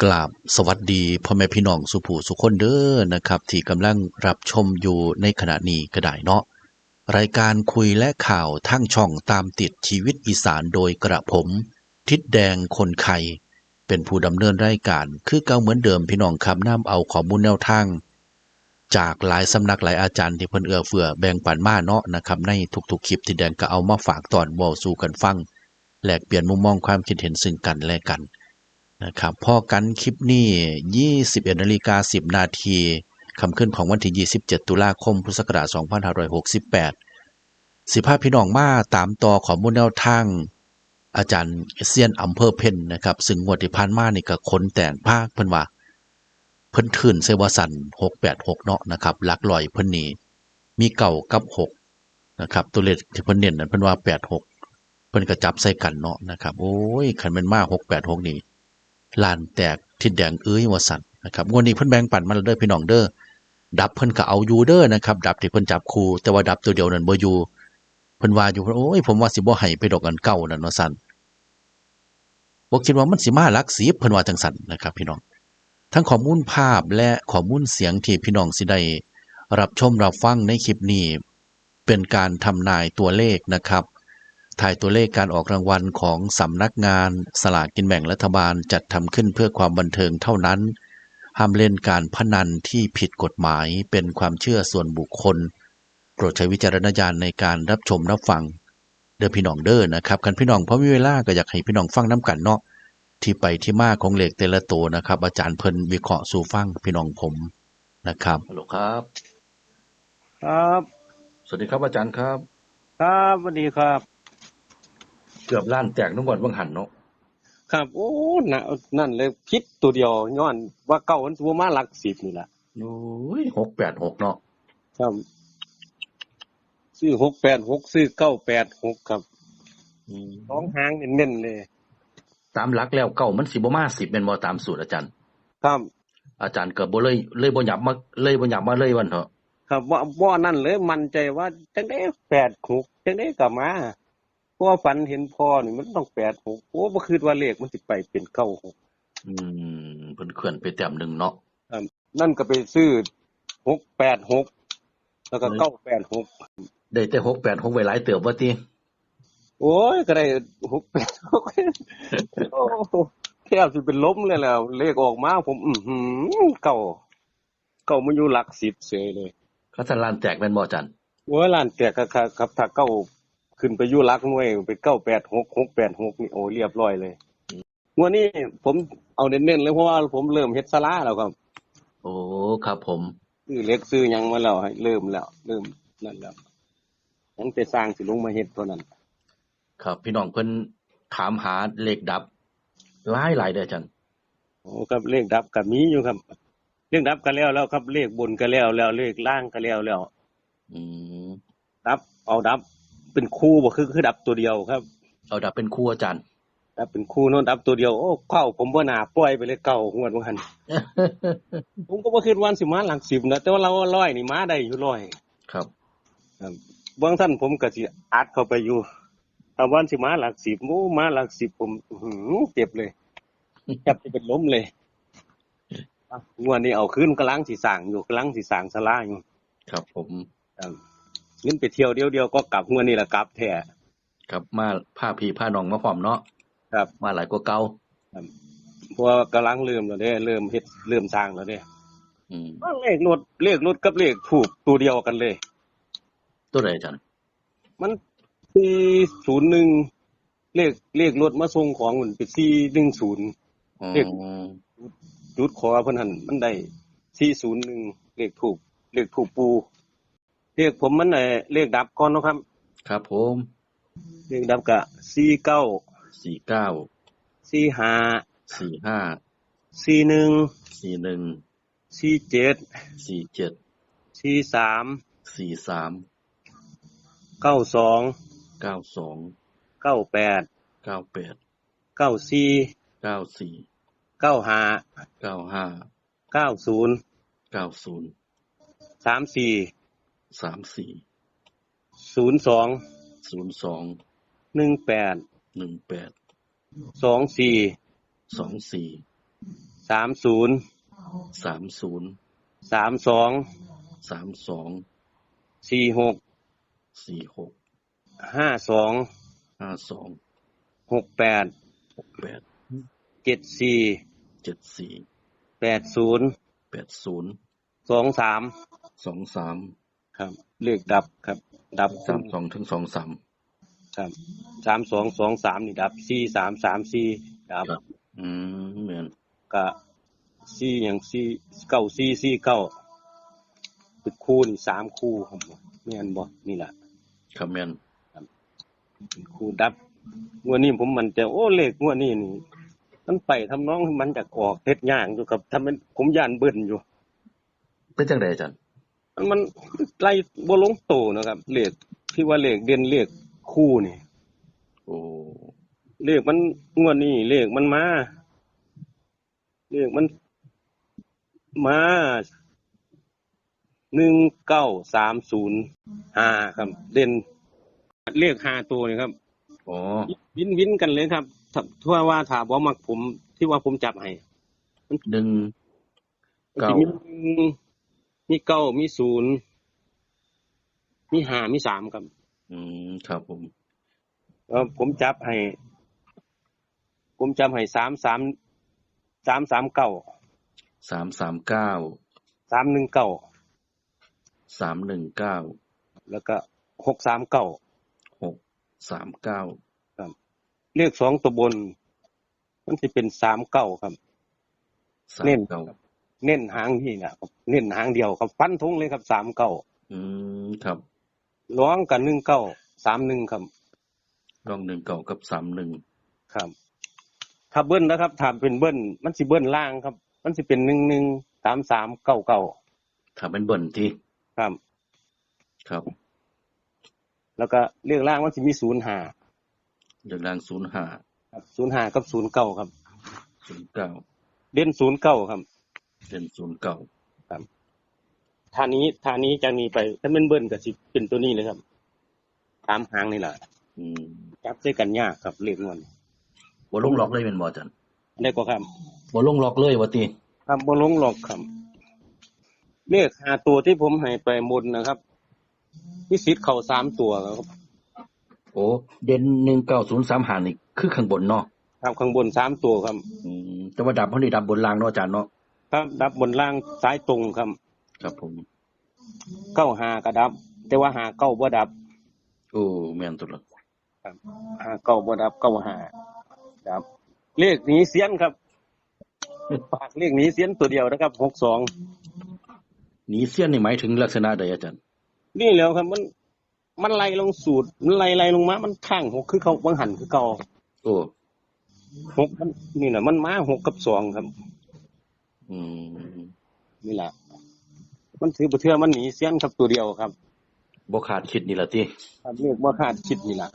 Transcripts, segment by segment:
ກາບສະຫວັດດີພໍ່ແມ່ພີ່ນ້ອງສູ່ຜູ້ສູ່ຄົນເດີນະຄັບ ທີ່ກຳລັງຮັບຊົມຢູ່ໃນຂະນະນີ້ກະໄດ້ເນາະ. ລາຍການຄຸຍແລະຂ່າວທາງຊ່ອງຕາມຕິດຊີວິດອີສານ ໂດຍກະຜົມ ທິດແດງຄົນໄຄ ເປັນຜູ້ດຳເນີນລາຍການຄືເກົ່າເໝືອນເດີມ ພີ່ນ້ອງຄັບ. ນຳເອົາຂໍ້ມູນແນວທາງຈາກຫຼາຍສຳນັກ ຫຼາຍອາຈານທີ່ເພິ່ນເອື້ອເຟື້ອແບ່ງປັນມາເນາະນະຄັບ ໃນທຸກໆຄລິບ ທິດແດງກະເອົາມາຝາກຕ້ອນເວົ້າສູ່ກັນຟັງ ແລກປ່ຽນມຸມມອງຄວາມຄິດເຫັນຊຶ່ງກັນແລະກັນນະຄັບ. ພໍ້ກັນຄລິບນີ້ ຊາວເອັດນາລິກາສິບນາທີ ຄ່ຳຄືນຂອງວັນທີຊາວເຈັດ ຕຸລາຄົມ ພຸດທະສັກກະລາດສອງພັນຫ້າຮ້ອຍຫົກສິບແປດ ຊິພາພີ່ນ້ອງມາຕາມຕໍ່ຂໍ້ມູນແນວທາງອາຈານຊຽນອຳເພີເພັນນະຄັບ ຊຶ່ງງວດທີ່ຜ່ານມານີ້ກະຂົນແຕກພາກ ເພິ່ນວ່າ ເພິ່ນທຶ່ນໃສ່ວ່າຊັ້ນ ຫົກແປດຫົກເນາະນະຄັບ ຫຼັກຮ້ອຍເພິ່ນນີ້ມີເກົ້າກັບຫົກນະຄັບ ຕົວເລກທີ່ເພິ່ນເນັ້ນນັ້ນເພິ່ນວ່າແປດຫົກ ເພິ່ນກະຈັບໃສ່ກັນເນາະນະຄັບ. ໂອ້ຍ ຄັນແມ່ນມາຫົກແປດຫົກນີ້ ລ້ານແຕກທິດແດງເອີຍວ່າຊັ້ນນະຄັບ. ງວດນີ້ເພິ່ນແບ່ງປັນມາແລ້ວເດີພີ່ນ້ອງເດີ ດັບເພິ່ນກະເອົາຢູ່ເດີນະຄັບ ດັບທີ່ເພິ່ນຈັບຄູ່ ແຕ່ວ່າດັບຕົວດຽວນັ້ນບໍ່ຢູ່ ເພິ່ນວ່າຢູ່ ໂອ້ຍ ຜົມວ່າຊິບໍ່ໃຫ້ໄປດອກ ອັນເກົ້ານັ້ນວ່າຊັ້ນ ບໍ່ຄິດວ່າມັນຊິມາຫຼັກສິບ ເພິ່ນວ່າຈັ່ງຊັ້ນນະຄັບພີ່ນ້ອງ. ທັງຂໍ້ມູນພາບ ແລະ ຂໍ້ມູນສຽງທີ່ພີ່ນ້ອງຊິໄດ້ຮັບຊົມຮັບຟັງໃນຄລິບນີ້ ເປັນການທຳນາຍຕົວເລກນະຄັບ ທາຍຕົວເລກການອອກລາງວັນຂອງສຳນັກງານສະຫຼາກກິນແບ່ງລັດຖະບານ ຈັດທຳຂຶ້ນເພື່ອຄວາມບັນເທີງເທົ່ານັ້ນ ຫ້າມຫຼິ້ນການພະນັນທີ່ຜິດກົດໝາຍ ເປັນຄວາມເຊື່ອສ່ວນບຸກຄົນ ໂປດໃຊ້ວິຈາລະນະຍານໃນການຮັບຊົມຮັບຟັງເດີພີ່ນ້ອງເດີນະຄັບ. ຄັນພີ່ນ້ອງພໍມີເວລາກະຢາກໃຫ້ພີ່ນ້ອງຟັງນຳກັນເນາະ ທີ່ໄປທີ່ມາຂອງເລກແຕ່ລະໂຕນະຄັບ ອາຈານເພິ່ນວິເຄາະສູ່ຟັງພີ່ນ້ອງຜົມນະຄັບ. ຮັລໂຫຼ ຄັບ ຄັບ ສະຫວັດດີຄັບອາຈານຄັບ. ຄັບ ສະຫວັດດີຄັບ. ເກືອບລ້ານແຕກເນາະ ງວດຫວ່າງຫັ້ນເນາະ. ຄັບ ໂອ້ ນະ ນັ້ນເລີຍ ຜິດໂຕດຽວ ຍ້ອນວ່າເກົ້າມັນຊິບໍ່ມາຫຼັກສິບນີ້ລະ. ໂອ້ຍ ຫົກແປດຫົກເນາະ. ຄັບ ຊື້ຫົກແປດຫົກ ຊື້ເກົ້າແປດຫົກຄັບ. ອືມ ສອງຫາງເນັ້ນໆເລີຍ. ຕາມຫຼັກແລ້ວເກົ້າມັນຊິບໍ່ມາສິບແມ່ນບໍ່ ຕາມສູດອາຈານ? ຄັບ ອາຈານກະບໍ່ເລີຍ ເລີຍບໍ່ຫຍັບມາ ເລີຍບໍ່ຫຍັບມາເລີຍວ່າຊັ້ນເຖາະ. ຄັບ ບໍ່ ບໍ່ອັນນັ້ນເລີຍ ໝັ້ນໃຈວ່າຈັ່ງໃດແປດຫົກ ຈັ່ງໃດກະມາ ເພາະວ່າຝັນເຫັນພໍ່ນີ້ມັນຕ້ອງແປດຫົກ ໂອ້ ບໍ່ຄິດວ່າເລກມັນຊິໄປເປັນເກົ້າຫົກ. ອືມ ເພິ່ນເຄື່ອນໄປແຕ້ມໜຶ່ງເນາະ. ນັ້ນກະໄປຊື້ຫົກແປດຫົກ ແລ້ວກະເກົ້າແປດຫົກ. ໄດ້ແຕ່ຫົກແປດຫົກໄວ້ຫຼາຍເຕີບວ່າຕິ? ໂອ້ຍ ກະໄດ້ຫົກແປດຫົກ ໂອ້ ແທບຊິເປັນລົມເລີຍແຫຼະ ເລກອອກມາ ຜົມ ອືຫື ເກົ້າ ເກົ້າມາຢູ່ຫຼັກສິບເສຍເລີຍ. ຄັນຊັ້ນລ້ານແຕກແມ່ນບໍ່ອາຈານ? ໂອ້ຍ ລ້ານແຕກຄັກໆຄັບ ຖ້າເກົ້າຂຶ້ນໄປຢູ່ຫຼັກໜ່ວຍ ເປັນເກົ້າແປດຫົກ ຫົກແປດຫົກນີ້ ໂອ້ ລຽບຮ້ອຍເລີຍ. ງວດນີ້ຜົມເອົາເນັ້ນໆເລີຍ ເພາະວ່າຜົມເລີ່ມເຮັດສາລາແລ້ວຄັບ. ໂອ້ ຄັບຜົມ ຊື້ເຫຼັກຊື້ຫຍັງມາແລ້ວ ເລີ່ມແລ້ວ ເລີ່ມນັ້ນແລ້ວ ຍັງແຕ່ຊ່າງຊິລົງມາເຮັດເທົ່ານັ້ນ. ຄັບ ພີ່ນ້ອງເພິ່ນຖາມຫາເລກດັບຫຼາຍໆເດີອາຈານ. ໂອ້ ຄັບ ເລກດັບກະມີຢູ່ຄັບ ເລກດັບກະແລ້ວແລ້ວຄັບ ເລກບົນກະແລ້ວແລ້ວ ເລກລ່າງກະແລ້ວແລ້ວ. ອືມ ດັບ ເອົາດັບເປັນຄູ່ບໍ່ ຄື ຄືດັບໂຕດຽວຄັບ? ເອົາດັບເປັນຄູ່ອາຈານ. ດັບເປັນຄູ່ເນາະ ດັບໂຕດຽວ. ໂອ້ ເກົ້າ ຜົມບໍ່ໜ້າປ່ອຍໄປເລີຍ ເກົ້າ ງວດວ່າຫັ້ນ ຜົມກະບໍ່ຄິດວ່າມັນຊິມາຫຼັກສິບນະ ແຕ່ວ່າລະຮ້ອຍນີ້ມາໄດ້ຢູ່ຮ້ອຍ. ຄັບ ວ່າງຊັ້ນຜົມກະຊິອັດເຂົ້າໄປຢູ່ ຖ້າວ່າມັນຊິມາຫຼັກສິບ ໂອ້ ມາຫຼັກສິບ ຜົມ ອືຫື ເຈັບເລີຍ ແທບຊິເປັນລົມເລີຍ. ອ່ະ ງວດນີ້ເອົາຄືນ ກຳລັງຊິສ້າງຢູ່ ກຳລັງຊິສ້າງສາລາຢູ່. ຄັບຜົມ. ເງິນໄປທ່ຽວດຽວໆກໍກັບ ງວດນີ້ລະກັບແທ້. ຄັບ ມາພາພີ່ພານ້ອງມາພ້ອມເນາະ. ຄັບ ມາຫຼາຍກວ່າເກົ່າ. ຄັບ ເພາະວ່າກຳລັງເລີ່ມແລ້ວເດ້ ເລີ່ມເຮັດ ເລີ່ມສ້າງແລ້ວເດ້. ອືມ ເບິ່ງເລກລົດ ເລກລົດກັບເລກທູບໂຕດຽວກັນເລີຍ. ໂຕໃດອາຈານ? ມັນ ສີ່ສູນໜຶ່ງ ເລກ ເລກລົດມາສົ່ງຂອງມັນເປັນ ສີ່ໜຶ່ງສູນ. ອໍ ເລກຈຸດຂໍເພິ່ນຫັ້ນມັນໄດ້ ສີ່ສູນໜຶ່ງ ເລກທູບ ເລກທູບປູ່. ເລກຜົມມັນ ເອີ ເລກດັບກ່ອນເນາະຄັບ. ຄັບຜົມ. ເລກດັບກະ ສີ່ເກົ້າ ສີ່ເກົ້າ ສີ່ຫ້າ ສີ່ຫ້າ ສີ່ໜຶ່ງ ສີ່ໜຶ່ງ ສີ່ເຈັດ ສີ່ເຈັດ ສີ່ສາມ ສີ່ສາມ ເກົ້າສອງ ເກົ້າສອງ ເກົ້າແປດ ເກົ້າແປດ ເກົ້າສີ່ ເກົ້າສີ່ ເກົ້າຫ້າ ເກົ້າຫ້າ ເກົ້າສູນ ເກົ້າສູນ ສາມສີ່ ສາມສີ່ ສູນສອງ ສູນສອງ ໜຶ່ງແປດ ໜຶ່ງແປດ ສອງສີ່ ສອງສີ່ ສາມສູນ ສາມສູນ ສາມສອງ ສາມສອງ ສີ່ຫົກ ສີ່ຫົກ ຫ້າສອງ ຫ້າສອງ ຫົກແປດ ຫົກແປດ ເຈັດສີ່ ເຈັດສີ່ ແປດສູນ ແປດສູນ ສອງສາມ ສອງສາມ ຄັບ ເລກດັບຄັບ ດັບ ສາມສອງ ເຖິງ ສອງສາມ ຄັບ ສາມສອງ ສອງສາມ ນີ້ດັບ ສີ່ສາມ ສາມສີ່ ດັບ ຄັບ ອືມ ແມ່ນ ກະ ສີ່ຫຍັງ ສີ່ ເກົ້າສີ່ ສີ່ເກົ້າ ເປັນຄູ່ນີ້ສາມຄູ່ ແມ່ນບໍ່? ນີ້ລະ ຄັບ ແມ່ນ ເປັນຄູ່ດັບ ງວດນີ້ຜົມໝັ້ນໃຈ ໂອ້ ເລກງວດນີ້ນີ້ ມັນໄປທຳນອງມັນຢາກອອກ ເຮັດຍາກຢູ່ຄັບ ຖ້າແມ່ນ ຜົມຢ້ານເບິ້ນຢູ່ ເປັນຈັ່ງໃດອາຈານ? ມັນ ມັນໄລ່ບໍ່ລົງໂຕນະຄັບ ເລກທີ່ວ່າເລກເດັ່ນ ເລກຄູ່ນີ້ ໂອ້ ເລກມັນ ງວດນີ້ເລກມັນມາ ເລກມັນມາ ໜຶ່ງເກົ້າສາມສູນຫ້າ ຄັບ ເດັ່ນເລກຫ້າໂຕນີ້ຄັບ ອໍ ວິນ ວິນກັນເລີຍຄັບ ຖ້າ ຖ້າວ່າ ຖ້າບໍ່ມັກຜົມ ທີ່ວ່າຜົມຈັບໃຫ້ ໜຶ່ງ ມັນຊິມີ ເກົ້າ ໜຶ່ງ ມີເກົ້າ ມີສູນ ມີຫ້າ ມີສາມ ຄັບ ອືມ ຄັບຜົມ ເອີ ຜົມຈັບໃຫ້ ຜົມຈັບໃຫ້ ສາມສາມ ສາມສາມເກົ້າ ສາມສາມເກົ້າ ສາມໜຶ່ງເກົ້າ ສາມໜຶ່ງເກົ້າ ແລ້ວກະ ຫົກສາມເກົ້າ ຫົກສາມເກົ້າ ຄັບ ເລກສອງໂຕບົນ ມັນຊິເປັນ ສາມເກົ້າ ຄັບ ສາມເກົ້າ ເນັ້ນ ເນັ້ນຫາງນີ້ນະ ເນັ້ນຫາງດຽວຄັບ ຟັນທົງເລີຍຄັບ ສາມເກົ້າ ອືມ ຄັບ ລອງກະ ໜຶ່ງເກົ້າ ສາມໜຶ່ງ ຄັບ ລອງ ໜຶ່ງເກົ້າ ກັບ ສາມໜຶ່ງ ຄັບ ຖ້າເບິ້ນນະຄັບ ຖ້າເປັນເບິ້ນ ມັນຊິເບິ້ນລ່າງຄັບ ມັນຊິເປັນ ໜຶ່ງໜຶ່ງ ສາມສາມ ເກົ້າເກົ້າ ຖ້າເປັນເບິ້ນຕິ ຄັບ ຄັບ ແລ້ວກະເລກລ່າງມັນຊິມີ ສູນຫ້າ ເລກລ່າງ ສູນຫ້າ ຄັບ ສູນຫ້າ ກັບ ສູນເກົ້າ ຄັບ ສູນເກົ້າ ເດັ່ນ ສູນເກົ້າ ຄັບ ເດັ່ນ ສູນເກົ້າ ຄັບ ຖ້າໜີ ຖ້າໜີຈາກນີ້ໄປ ຖ້າແມ່ນເບິ້ນກະຊິເປັນໂຕນີ້ເລີຍຄັບ ສາມຫາງນີ້ລະ ອືມ ຈັບໃສ່ກັນຍາກຄັບ ເລກງວດນີ້ ບໍ່ລົງລັອກເລີຍແມ່ນບໍ່ອາຈານ? ໄດ້ກໍຄັບ ບໍ່ລົງລັອກເລີຍວ່າຕິ? ຄັບ ບໍ່ລົງລັອກຄັບ ເລກຫ້າໂຕທີ່ຜົມໃຫ້ໄປບົນນະຄັບ ມີສິດເຂົ້າສາມໂຕຄັບ ໂອ້ ເດັ່ນ ໜຶ່ງເກົ້າ ສູນ ສາມຫ້າ ນີ້ຄືຂ້າງບົນເນາະ? ຄັບ ຂ້າງບົນສາມໂຕຄັບ ອືມ ແຕ່ວ່າດັບເຮົານີ້ດັບບົນລ່າງເນາະອາຈານເນາະ? ຄັບ ດັບບົນລ່າງສາຍຕົງຄັບ ຄັບຜົມ ເກົ້າຫ້າກະດັບ ແຕ່ວ່າຫ້າເກົ້າບໍ່ດັບ ໂອ້ ແມ່ນຕົວະ ຄັບ ຫ້າເກົ້າບໍ່ດັບ ເກົ້າຫ້າດັບ ເລກໜີຊຽນຄັບ ຝາກເລກໜີຊຽນໂຕດຽວນະຄັບ ຫົກສອງ ໜີຊຽນນີ້ໝາຍເຖິງລັກສະນະໃດອາຈານ? ນີ້ແຫຼ້ວຄັບ ມັນ ມັນໄລ່ລົງສູດ ມັນໄລ່ໆລົງມາ ມັນຄ້າງຫົກຄືເກົ່າ ຫວ່າງຫັ້ນຄືເກົ່າ ໂອ້ ຫົກມັນ ນີ້ລະ ມັນມາຫົກກັບສອງຄັບ ອືມ ນີ້ລະ ມັນຖືບໍ່ເທື່ອມັນໜີຊຽນຄັບ ໂຕດຽວຄັບ ບໍ່ຄາດຄິດນີ້ລະຕິ? ຄັບ ເລກບໍ່ຄາດຄິດນີ້ລະ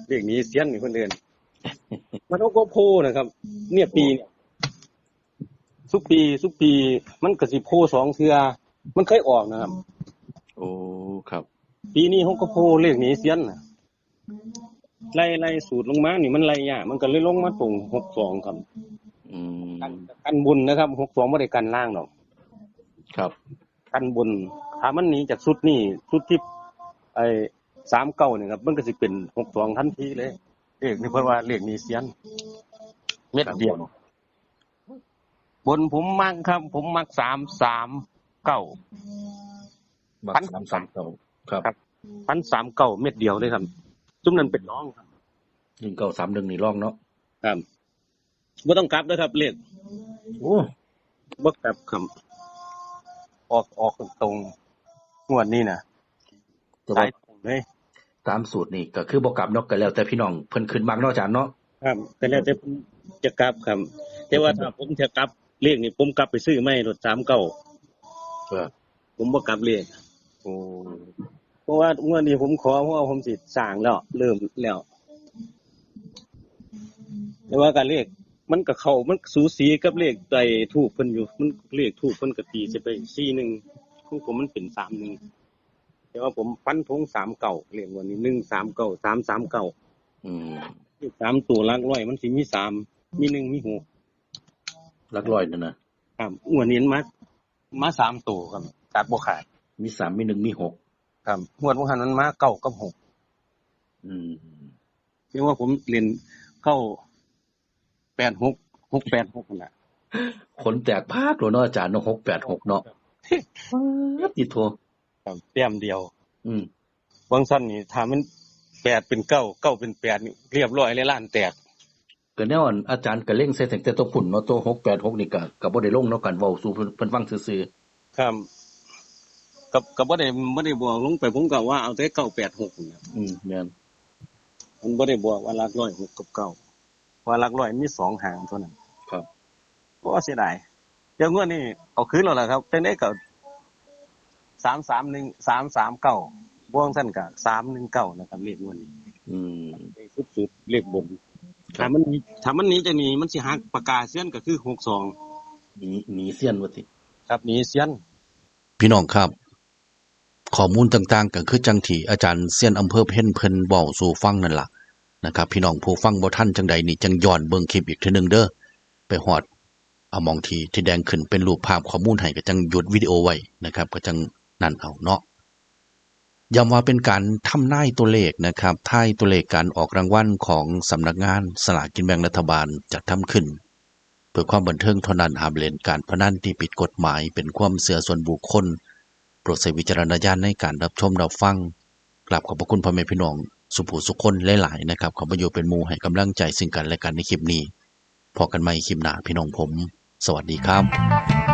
ເລກໜີຊຽນນີ້ເພິ່ນເອີ້ນ ມັນໂອໂກໂພນະຄັບ ເນຍ ປີ ຊຸປີ ຊຸປີ ມັນກະຊິໂພສອງເທື່ອ ມັນເຄີຍອອກນະຄັບ ໂອ້ ຄັບ ປີນີ້ໂອໂກໂພເລກໜີຊຽນນະ ໄລ່ ໄລ່ສູດລົງມານີ້ມັນໄລ່ຍາກ ມັນກະເລີຍລົງມາຕົງຫົກສອງຄັບ ອືມ ກັນ ກັນບົນນະຄັບ ຫົກສອງບໍ່ໄດ້ກັນລ່າງດອກ ຄັບ ກັນບົນ ຖ້າມັນໜີຈາກຊຸດນີ້ ຊຸດທີ່ ໄອ້ ສາມເກົ້ານີ້ຄັບ ມັນກະຊິເປັນຫົກສອງທັນທີເລີຍ ເລກນີ້ເພິ່ນວ່າເລກໜີຊຽນ ເມັດດຽວ ບົນຜົມມັກຄັບ ຜົມມັກສາມສາມເກົ້າ ມັກສາມສາມເກົ້າ ຄັບ ພັນສາມເກົ້າ ເມັດດຽວເລີຍຄັບ ຊຸມນັ້ນເປັນລອງຄັບ ໜຶ່ງເກົ້າສາມໜຶ່ງນີ້ລອງເນາະ ຄັບ ບໍ່ຕ້ອງກັບເດີຄັບ ເລກ ໂອ້ ບໍ່ກັບຄັບ ອອກ ອອກຕົງໆ ງວດນີ້ນະ ແຕ່ວ່າ ສາຍຕົງເລີຍ ຕາມສູດນີ້ກະຄືບໍ່ກັບເນາະ ກະແລ້ວແຕ່ພີ່ນ້ອງເພິ່ນຂຶ້ນມັກເນາະອາຈານເນາະ ຄັບ ກະແລ້ວແຕ່ເພິ່ນຈະກັບຄັບ ແຕ່ວ່າຖ້າຜົມຈະກັບເລກນີ້ ຜົມກັບໄປຊື້ໃໝ່ໂລດ ສາມເກົ້າ ເອີ ຜົມບໍ່ກັບເລກ ໂອ້ ເພາະວ່າງວດນີ້ຜົມຂໍ ເພາະວ່າຜົມຊິສ້າງແລ້ວ ເລີ່ມແລ້ວ ແຕ່ວ່າກະເລກ ມັນກະເຂົ້າ ມັນສູສີກັບເລກໄອ້ທູບເພິ່ນຢູ່ ມັນ ເລກທູບເພິ່ນກະຕີໃສ່ໄປສີ່ໜຶ່ງ ຂອງຜົມມັນເປັນສາມໜຶ່ງ ແຕ່ວ່າຜົມຟັນທົງສາມເກົ້າ ເລກງວດນີ້ ໜຶ່ງສາມເກົ້າ ສາມສາມເກົ້າ ອືມ ເລກສາມໂຕຫຼັກຮ້ອຍມັນຊິມີສາມ ມີໜຶ່ງ ມີຫົກ ຫຼັກຮ້ອຍນັ້ນນະ. ຄັບ ງວດນີ້ມັນມາ ມາສາມໂຕຄັບ ຕັດບໍ່ຂາດ. ມີສາມ ມີໜຶ່ງ ມີຫົກ. ຄັບ ງວດວ່າງຫັ້ນມັນມາເກົ້າກັບຫົກ. ອືມ ແຕ່ວ່າຜົມຫຼິ້ນເກົ້າແປດຫົກ ຫົກແປດຫົກຫັ້ນລະ. ຂົນແຕກພາກໂລດເນາະອາຈານເນາະ ຫົກແປດຫົກເນາະ. ປາດຕິໂທ ຄັບ ແຕ້ມດຽວ. ອືມ ວ່າງຊັ້ນນີ້ ຖ້າມັນແປດເປັນເກົ້າ ເກົ້າເປັນແປດນີ້ ລຽບຮ້ອຍເລີຍ ລ້ານແຕກ. ກໍແນວອັນ ອາຈານກໍເລັງໃສ່ຕັ້ງແຕ່ຕົວພຸ້ນເນາະ ຕົວຫົກແປດຫົກນີ້ກໍ ກໍບໍ່ໄດ້ລົງເນາະ ການເວົ້າສູ່ເພິ່ນ ເພິ່ນຟັງຊື່ໆ. ຄັບ ກໍ ກໍບໍ່ໄດ້ ບໍ່ໄດ້ບອກລົງໄປ ຜົມກໍວ່າເອົາແຕ່ເກົ້າແປດຫົກນີ້ແຫຼະ. ອືມ ແມ່ນ ມັນບໍ່ໄດ້ບອກວ່າຫຼັກຮ້ອຍຫົກກັບເກົ້າ ເພາະວ່າຫຼັກຮ້ອຍມີສອງຫາງເທົ່ານັ້ນ. ຄັບ ໂອ້ ເສຍດາຍ. ດຽວງວດນີ້ເອົາຄືນແລ້ວລະຄັບ ຈັ່ງໃດກໍສາມສາມໜຶ່ງ ສາມສາມເກົ້າ ບໍ່ຈັ່ງຊັ້ນກໍສາມໜຶ່ງເກົ້ານະຄັບ ເລກງວດນີ້. ອືມ ເລກສຸດໆ ເລກບົນ. ຄັບ ຖ້າມັນ ຖ້າມັນໜີຈາກນີ້ ມັນຊິຫັກປາກກາເຊຍນກໍຄືຫົກສອງ. ໜີ ໜີເຊຍນວ່າຕິ? ຄັບ ໜີເຊຍນ. ພີ່ນ້ອງຄັບ ຂໍ້ມູນຕ່າງໆ ກໍຄືຈັ່ງທີ່ອາຈານຊຽນອຳເພີເພັນເພິ່ນເວົ້າສູ່ຟັງນັ້ນລະນະຄັບ. ພີ່ນ້ອງຜູ້ຟັງບໍ່ທັນຈັ່ງໃດນີ້ ຈັ່ງຍ້ອນເບິ່ງຄລິບອີກເທື່ອໜຶ່ງເດີ ໄປຮອດ ເອົາ ໝ່ອງທີ່ ທີ່ແດງຂຶ້ນເປັນຮູບພາບຂໍ້ມູນໃຫ້ ກໍຈັ່ງຢຸດວິດີໂອໄວ້ນະຄັບ ກໍຈັ່ງນັ້ນເອົາເນາະ. ຢ້ຳວ່າເປັນການທຳນາຍຕົວເລກນະຄັບ ທາຍຕົວເລກການອອກລາງວັນຂອງສຳນັກງານສະຫຼາກກິນແບ່ງລັດຖະບານ ຈັດທຳຂຶ້ນເພື່ອຄວາມບັນເທີງເທົ່ານັ້ນ, ຫາກເປັນການພະນັນທີ່ຜິດກົດໝາຍ ເປັນຄວາມເຊື່ອສ່ວນບຸກຄົນ, ໂປດໃຊ້ວິຈາລະນະຍານໃນການຮັບຊົມຮັບຟັງ. ກາບຂອບພະຄຸນພໍ່ແມ່ພີ່ນ້ອງສູ່ຜູ້ສູ່ຄົນຫຼາຍໆນະຄັບ ເຂົ້າມາຢູ່ເປັນໝູ່ໃຫ້ກຳລັງໃຈຊຶ່ງກັນແລະກັນໃນຄລິບນີ້. ພໍ້ກັນໃໝ່ຄລິບໜ້າ ພີ່ນ້ອງຜົມ ສະຫວັດດີຄັບ.